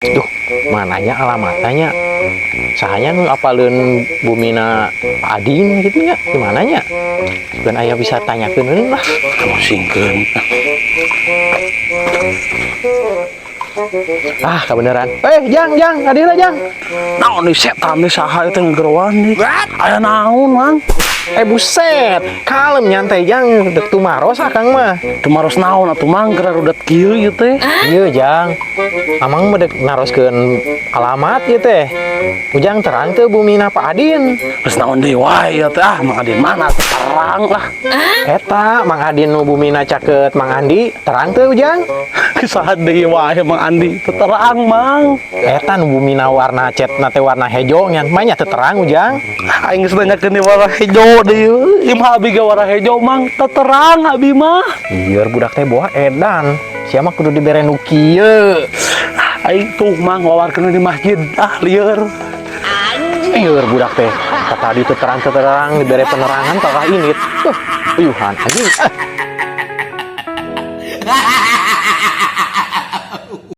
Duh, mananya alamatnya? Saha nya nu apaleun bumina Pak Adin gitu nya? Gimana nya? Dan aya bisa tanyakeun lah. Pusingkeun. Ah, kebenaran. Eh, Jang, Jang, adil Jang. Naon nih setan nih, saha itu ngegeroan nih? Aya naon, Mang? Eh, buset, kalem, nyantai, Jang, dek tumaros akang mah. Tumaros naon atuh, Mang, geura rudet kieu ieu teh? Iya, Jang. Amang mah dek naroskeun alamat ieu teh. Ujang terang teu bumina Pak Adin? Geus naon deui wae ieu teh? Ah, Mang Adin mana teu terang lah. Eta, Mang Adin nu bumina caket Mang Andi, terang teu, Ujang? Saha deui wae Mang Andi teu terang, Mang. Eta nu bumina warna cet na teh warna hejo nya, mah teu terang, Ujang? Aing geus nanyakeun di warna hejo deui. Imah abi ge warna hejo, Mang. Teu terang abi mah. Iya, budak teh boa edan. Sia mah kudu dibere nu kieu. Aing tuh, Mang, wawarkeun di masjid. Ah, lieur. Iya, budak teh. Tadi teu terang teu terang, dibere penerangan kalah ini. Tuh, uyuhan anjing. Ah.